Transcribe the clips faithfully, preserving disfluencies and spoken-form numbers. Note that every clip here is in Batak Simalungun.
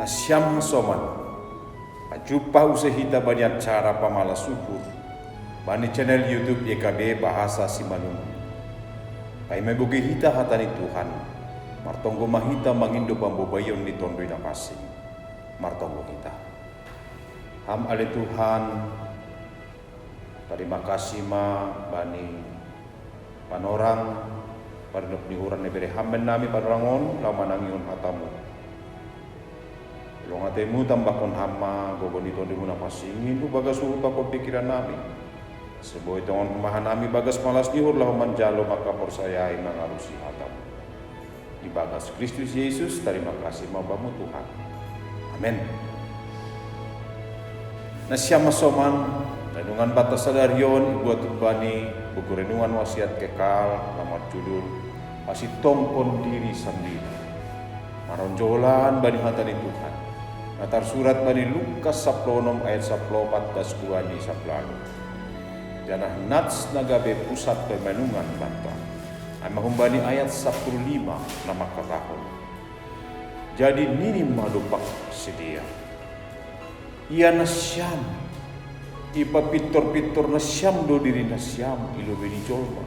Siam soman. Pajumpa use hita bani acara pamala suhur bani channel YouTube Y K B Bahasa Simalungun. Paima iboge hita hata ni Tuhan, martonggo ma hita mangindo pambobaion ni Tonduy Napansing. Martonggo hita. Ham ale Tuhan, tarima kasih ma bani panorang, parinop ni uhur na ibere ham bennami panorang on, laho manangihon hatamu. Longa temu tambahkon ham ma gogo ni Tondumu Napansing i hu bagas uhur pakon pikiran nami. Ase boi tongon ma hanami bagas malas ni uhur laho manjalo mangkaporsayahi mangalusi hatamu. Di bagas Kristus Yesus, tarima kasih ma Bamu Tuhan. Amen. Nasiam ma soman, renungan banta sadari on ibuat humbani buku renungan Wasiat Kekal, na marjudul Pasitongkon Diri Sandiri. Maronjolan bani hata ni Tuhan, na tarsurat bani Lukas sampulu onom ayat sampulu opat das kuani sampulu ualu. Janah nats na gabe pusat perenungan banta, ai ma humbani ayat sampulu lima na mangkatahon: Jadi nini ma dompak sidea: Ia nasiam, ipapintor-pintor nasiam do diri nasiam i lobei ni jolma.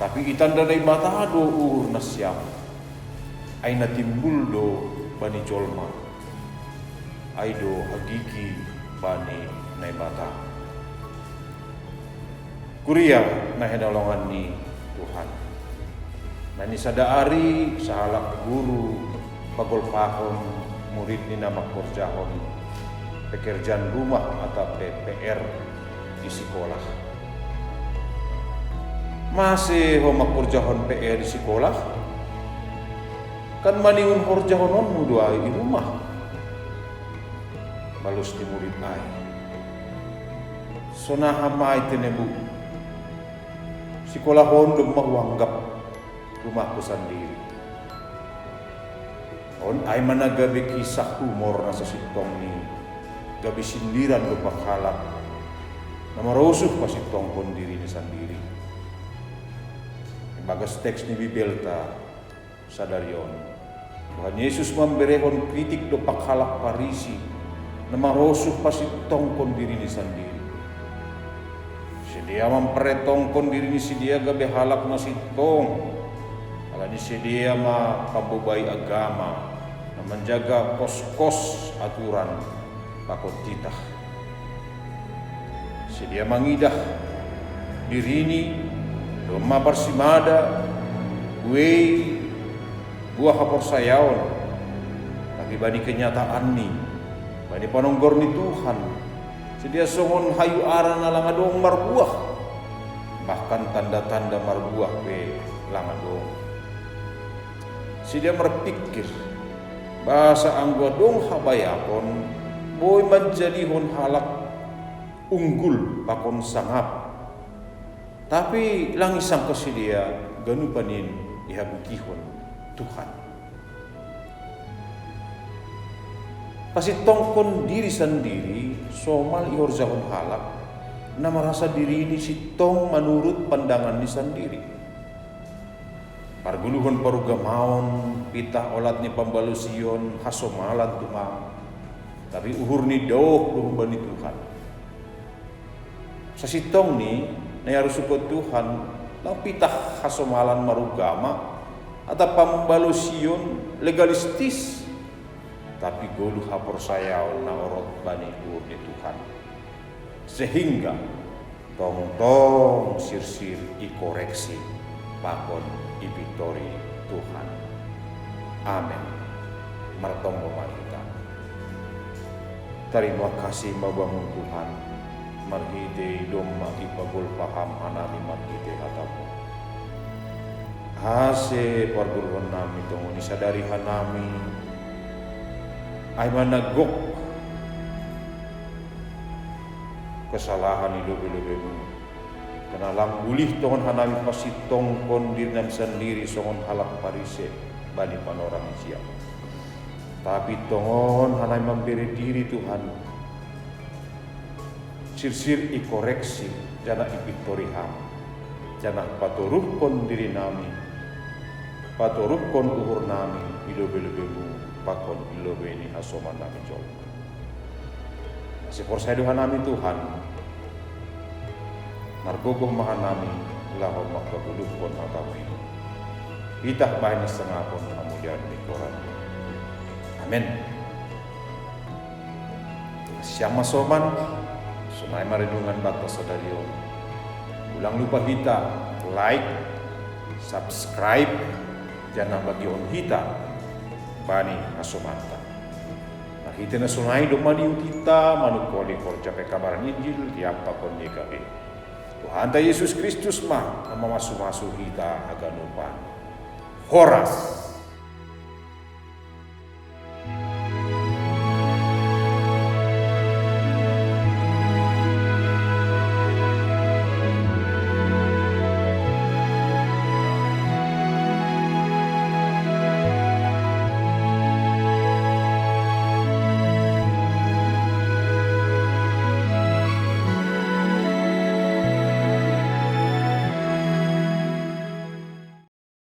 Tapi itanda Naibata do uhur nasiam, ai na timbul do bani jolma, ai do hagigi bani Naibata. Kuria na hinaholongan ni Tuhan. Na ni sada ari sahalak guru pagolpahon muridni na mangkorjahon pekerjaan rumah atau pe-, P R di sikolah. Mase ho mangkorjahon P R di sikolah? Kan maningon horjahononmu do ai i rumah. Balos ni murid ai: Sonaha ma i tene, Bu? Sikolah on domma huanggap rumahku sandiri. On ai ma na gabe kisah humor na sasintongni, gabe sindiran dompak halak na marosuh pasitongkon dirini sandiri. Ibagas teks ni Bibelta sadari on, Tuhan Yesus mamberehon kritik dompak halak Parisi na marosuh pasitongkon dirini sandiri. Sidea mampartongkon dirini sidea gabe halak na sintong, halani sidea ma pambobai agama na manjaga koskos aturan pakon titah. Sidea mangidah dirini domma parsimada, buei, buah haporsayaon. Tapi bani kenyataanni, bani panonggor ni Tuhan, sidea songon hayu ara na lang adong marbuah, bahkan tanda-tanda marbuah pe lang adong. Sidea marpingkir, bahasa anggo adong habayakon, boi manjadihon halak unggul pakon sangap. Tapi lang isangka sidea ganupan in ihabutihon Tuhan. Pasitongkon diri sandiri somal ihorjahon halak na marasa dirini sintong manurut pandanganni sandiri. Pargoluhon parugamaon, pitah olat ni pambalosion, hasomalan tumang. Tapi uhur ni daoh do humbani Tuhan. Sasintongni na iarusuhon Tuhan, lang pitah hasomalan marugama atau pambalosion legalistis, tapi goluh haporsayaon na orot bani uhur ni Tuhan. Sehingga tongtong sirsir ikoreksi pakon ipintori Tuhan. Amen. Martonggo ma hita. Tarima kasih ma Bamu Tuhan, marhitei domma ipagolpa Ham hanami marhitei hataMu. Ase pargoluhon nami tongon isadari hanami, ai ma na gok kesalahan i lobei-lobeiMu. Karna lang bulih tongon hanami pasitongkon dirinami sandiri songon halak Parise bani panorang i siap. Tapi tongon hanami mambere diri Tuhan, sirsir ikoreksi, janah ipintori Ham, janah patoruhkon dirinami, patoruhkon uhurnami, i lobei-lobeimu pakon i lobei ni hasoman nami jolo. Siporsaya do hanami Tuhan, margogoh ma hanami laho mangkagoluhkon hatamu i. Pitah bahen sangapon hamulian ni goran. Amen. Siang ma soman, sonai ma renungan banta sadari on. Ulang lupa hita like, subscribe, janah bagihon hita bani hasomanta. Marhite na sonai domma diutus hita manungkoli horja pekabaran Injil diampakon ni K B. Tuhanta Yesus Kristus ma na mamasu-masu hita haganupan. Horas.